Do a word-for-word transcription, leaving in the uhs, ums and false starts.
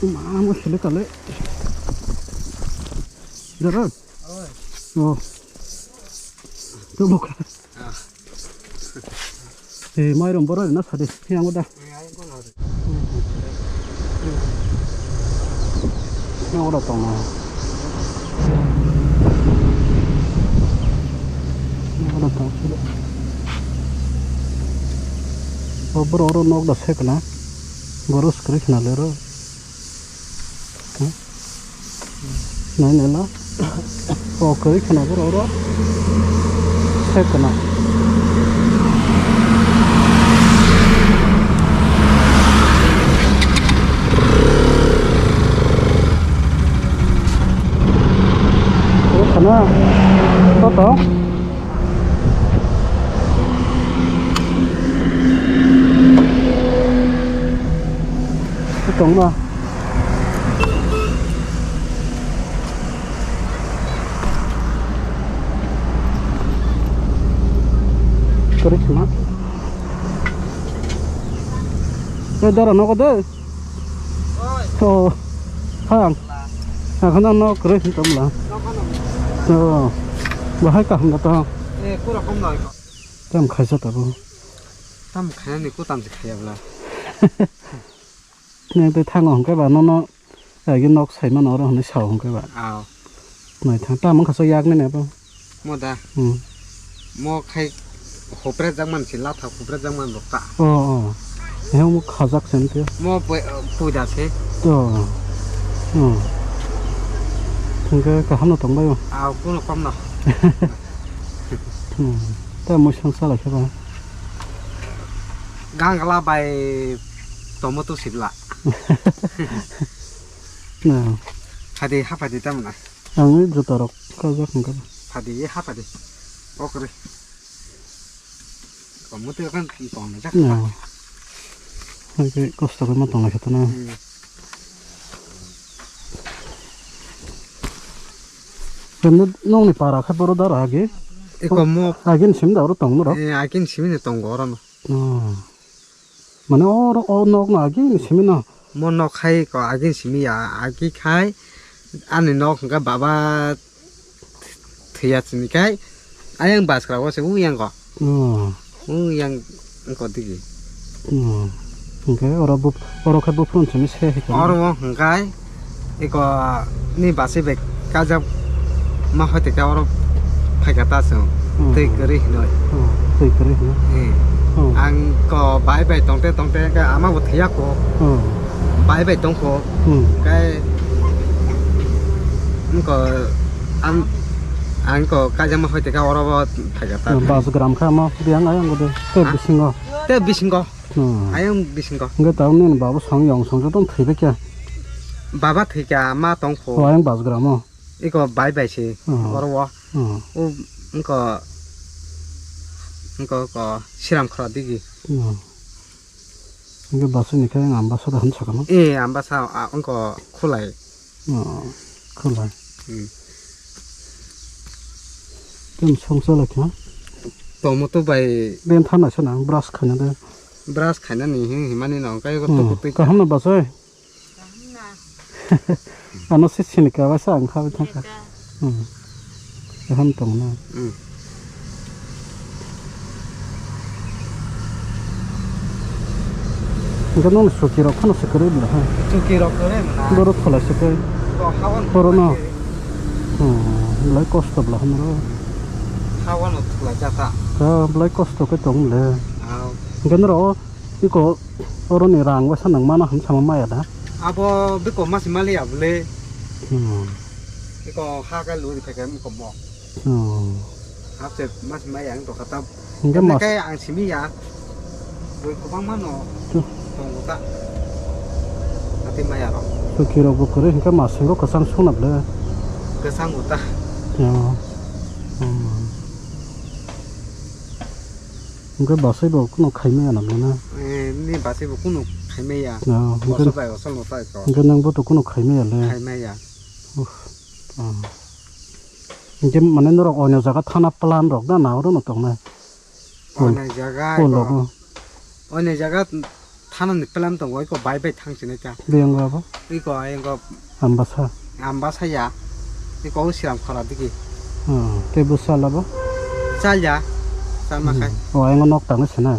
Ma mo sele kale. Dara. Oh. Tubuka. Eh, mairum borok na sadi. Yang udah. Yang udah tong. Yang udah tong. Oh, bro, oro nok da sekna. Boros kri khna lero. Nai nai la. O kwrwi khwna borok oro. Sek khwna. O khwna. Toto. Tongma. Kwrwi khwna. Tei dara nogo de. Oh, hang. Akhana no kwrwi khwna tongla. Oh, bahai kaham da to. Eh, kura kom noi ko. Tam khaisa tabo. Tam khaina ni ko tam se khaya bla. Nang tei thango hwnkhe ba nono agi nok saimano oro hwnwi sao hwnkhe ba. Aw. Nai thang tamo wngkha so yak nini abo. Mo da. Hmm. Mo khai hopre jak man si latha hopre jak man rok ta. Oh, oh. He mo khajak sen te. Mo poi, poi da se. To. Hmm. Hwnkhe kaham no tong bai o. Aw, kuno kom no. Hmm. Ta mo sang sala khe ba. Gangla bai tomato sibla. Na. Phadi ha phadi tamna. Ang juta rok kajak hwnkha. Phadi ha phadi. Okre. Komo te kan tong jak. Na. Hai ke kosto ke ma tong lai khatana. Hmm. Kendo nongni para khe boro dara agi. Eko mo. Agin sim da oro tong noro. Eh, agin sim ni tong oro no. Oh. Mane oro o nok no agin sim no. Mo nok hai ko agin simi ya, agi khai ani nok hwnkha baba thwiya sini khai ayang baskra o se u yang ko. Oh. U yang ko digi. Oh. Hwnkhe oro bu, oro khe buphuru simi se hai ko. Oro o hwnkhe iko ni basi bai kajak ma hoi tongkhe oro phaikha ta chwng. Hmm. Twi kwrwi hinwi. Hmm. Twi kwrwi hinwi. Eh. Hmm. Ang ko bai bai tongte tongte hwnkhe ama bo thwiya ko. Hmm. Bai bai tongkho. Hmm. Kai ko ang, ang ko kajak ma hoi tongkhe oro bo phaikha ta. Hmm, bas gram kha ma biyang ayang ko de. Te bisingo. Te bisingo. Hmm. Ayang bisingo. Hwnkhe tabuk nini baba song yong song joto thwibai khe. Baba thwikha ma tongkho. O ayang bas gram o. Iko bai bai se. Hmm. Oro o. Hmm. O wngko, wngko ko siram khoro digi. Hmm. Hwnkhe basa ni khe ang ambasa da hwn sakha no? Eh, ambasa, a, wngko khulai. Oh, khulai. Hmm. Tei songsa lai kha? Tomato bai. Ben thana sana brush khaina de. Brush khaina ni hi, himani no, kai ko. Hmm. Tuku twi. Kaham no basa oi? Ano se sini ka basa ang kha thang kha. Hmm. Kaham tong na. Hmm. Hwnkhe nung suki rok phano se kwrwi bwla ha. Suki rok kwrwi mwnai. Borok khwlai se khe. To hawan. Borok no. Hmm, belai kosto bwla hwnwi. Hawan no khwlai jata. Ha, belai kosto khe tong le. Hwnkhe norok iko oroni rang waisa nang mano hwn sama maya da. Abo biko masi mali abule. Hmm. Iko ha ka luri phai khe mko mo. Oh. Hapse mas maya ang to kata. Hingke mas. Kai ang simi ya. Bui kubang mano. Tuh. Tong kota. Ati maya ro. Suki rok bo kore hingke mas singo kesang sunap le. Kesang kota. Ya. Hmm. Hingke basai bo kuno khaimaya na mena. Eh, ni basai bo kuno khaimaya. Ya, hingke. Bosol bai bosol no tai to. Hingke nang bo to kuno khaimaya le. Khaimaya. Uff. Hmm. Hingke mane norok oino jaga thana plan rok da na oro no tongnai. Oino jaga Polo ko. Oino jaga Ano ni plan tongo, iko bai bai thang sinai ta. Biyang abo? Iko, iko. Ambasa. Ambasa ya. Iko o siram khora digi. Hmm, tei bwsala bo? Chalya. Chalma khai. Hmm. O, ayang nok tangwi sinai.